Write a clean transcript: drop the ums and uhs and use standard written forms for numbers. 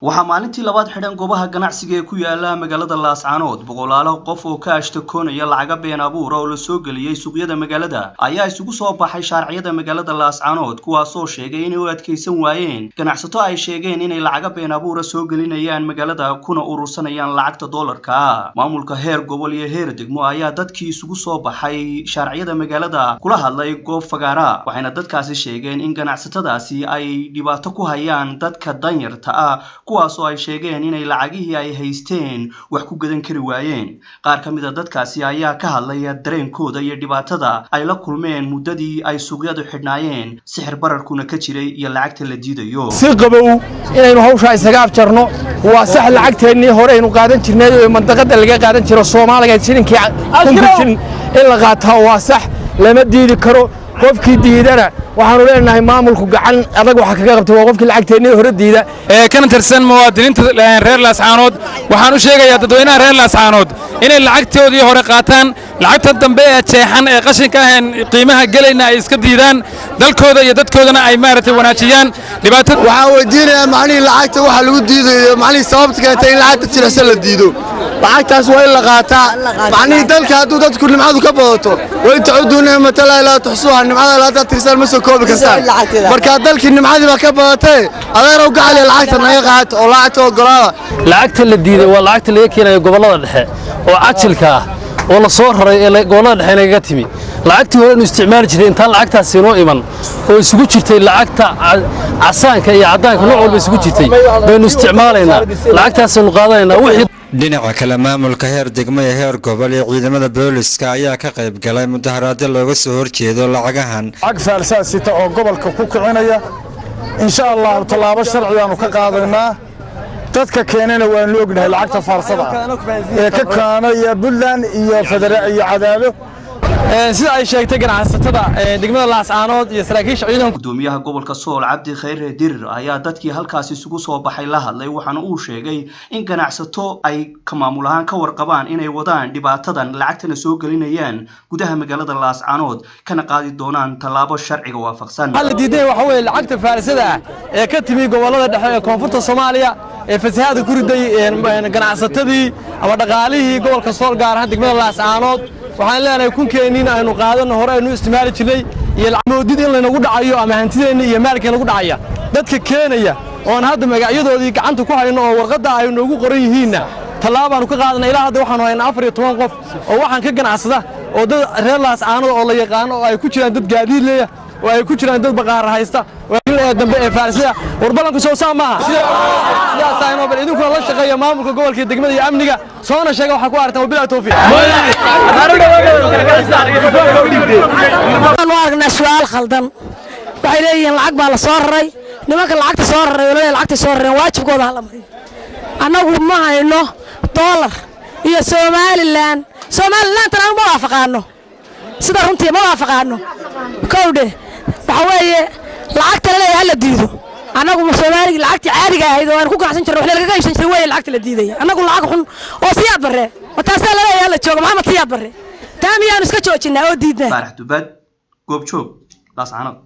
Waxaa maalintii labaad xidhan goobaha ganacsiga ee ku yaala magaalada Laascaanood. Boqolaalo qof oo ka ashtakoonaya lacaga been abuura oo la soo geliyey suuqyada magaalada ayaa isugu soo baxay shaarciyada magaalada Laascaanood, kuwaasoo sheegay inay u adkaysan waayeen ganacsato ay sheegeen inay lacaga been abuura soo gelinayaan magaalada kuna urursanayaan lacagta doolarka. Maamulka heer gobol iyo heer degmo ayaa dadkii isugu soo baxay shaarciyada magaalada kula hadlay goob fagaara, waxayna dadkaasi sheegeen in ganacsatadaasi ay dhibaato ku hayaan dadka danyarta ah, kuwaasoo ay sheegeen inay lacagihii ay haysteen wax ku gadan kari waayeen. Qaar ka mid a dadkaasi ayaa ka hadlaya dareenkooda iyo dhibaatada ay la kulmeen muddadii ay suuqyadu xidhnaayeen, sixir bararkuna ka jiray iyo lacagta la diidayo. Si qabow inaynu hawshaa isaga afjarno waa sax. Lacagteennii hore aynu qaadan jirnay oo mandaqadda laga qaadan jiro, Soomaaliga, shilinkii 1000-ka shilin in la qaataa waa sax, lama diidi karo. Qofkii diidana waxaanu leenahay maamulku gacan adag waxa kaga qabtay waa qofkii lacagteennii hore diida. Ee kana tirsan muwaadiniinta reer Laascaanood, waxaan u sheegayaa dadweynaha reer Laascaanood inay lacagtoodii hore qaataan, lacagta dambe ee jeexan ee qashinka ah een qiimaha gelayna ay iska diidaan, dalkooda iyo dadkoodana ay maaragtay wanaajiyaan dhibaato. Waxaan weydiinayaa macnihii lacagta waxa lagu diidayo, macnihii sababta keentay in lacagta jilicsan la diido. Lacagtaas waa in la qaataa. Macnihii dalka hadduu dadku nimcadu ka badato, وإن تعدوا نعمة الله لا تحصوها, nimcada alla haddaad tirsaan ma soo koobi kartaan. Marka dalkii nimcadii baa ka badatay. Adeerow gacali, lacagta naga qaata oo lacagta ogolaada. Lacagta la diiday waa lacagta laga keenayo gobollada dhexe oo cajilka ah oo la soo raray ee gobollada dhexe nagaga timi. Lacagtii hore inu isticmaali jirtay intaan lacagtaasi inoo iman oo isugu jirtay lacagta casaanka iyo caddaanka, nooc walba isugu jirtay baynu isticmaalaynaa, lacagtaasaynu qaadanaynaa wixii. Dhinaca kale, maamulka heer degmo iyo heer gobol iyo ciidamada booliska ayaa ka qayb galay mudaharaadyo looga soo horjeedo lacagahan. Lacag faalsaa sita oo gobolka ku kicinaya, insha Allahu tallaabo sharcigaanu ka qaadaynaa. Dadka keenana waanu ognahay, lacagta faalsada ah ee ka keenaya Puntland iyo federa iyo Cadaado. Sida ay sheegtay ganacsatada degmada Laascaanood iyo saraakiisha ciidanka. Gudoomiyaha gobolka Sool, Cabdi Khayre Dirir, ayaa dadkii halkaasi isugu soo baxay la hadlay, waxaana uu sheegay in ganacsato ay ka maamul ahaan ka warqabaan inay wadaan dhibaatadan, lacagtana soo gelinayaan gudaha magaalada Laascaanood, kana qaadi doonaan tallaabo sharciga waafaqsan. Waxaa la diiday waxa weeye lacagta faalsada ah ee ka timi gobollada dhexe ee koonfurta Soomaaliya ee fasahaada ku riday ganacsatadii ama dhaqaalihii gobolka Sool, gaar ahaan degmada Laascaanood. Waxaan leenahay kunkeenniin aynu qaadanno hore aynu isticmaali jirnay iyo moodid in laynagu dhacayo ama hantideenni iyo maalkeen lagu dhacaya. Dadka keenaya oo aan hadda magacyadoodii gacanta ku hayno oo warqadda ay noogu qoran yihiinna, tallaabaanu ka qaadanay. Ilaa hadda waxaanu haynaa 14 qof oo waxaan ka ganacsada oo dad reer Laascaanood oo la yaqaano, oo ay ku jiraan dad gaadiid leeya, oo ay ku jiraan dad baqaara haysta ee dambe ee faarsida. Warballanku soo saa maaha? Sidaas aynoo bal idinkuna la shaqeeya maamulka gobolka iyo degmada iyo amniga, soona sheega waxaa ku aragtaan. Wabilahi tawfiiq. Waxaanu aragnaa su'aal khaldan. Waxay leeyihiin lacag baa la soo raray. Nimanka lacagta soo raray oo leeyahay lacagta soo rareen, waajibkooda hala mariyo. Annagu ma hayno doolar iyo Somaliland. Somalilandtan anu ma waafaqaano, sida runtii ma waafaqaano. Kowdhe, waxa weeye lacagta la leeyahay hala diido. Annagu Soomaaliga lacagtii caadiga ahayd oo aan ku ganacsan jirno, wax lagaga iibsan jiray weeye lacagta la diidaya. Annagu lacag xun oo Siyaad Barre ma taasaa la leeyahay hala joogo? Maxamed Siyaad Barre taa miyaanu iska joojinaa oo diidnaa? Faarax Dubad, Goobjoog, Laascaanood.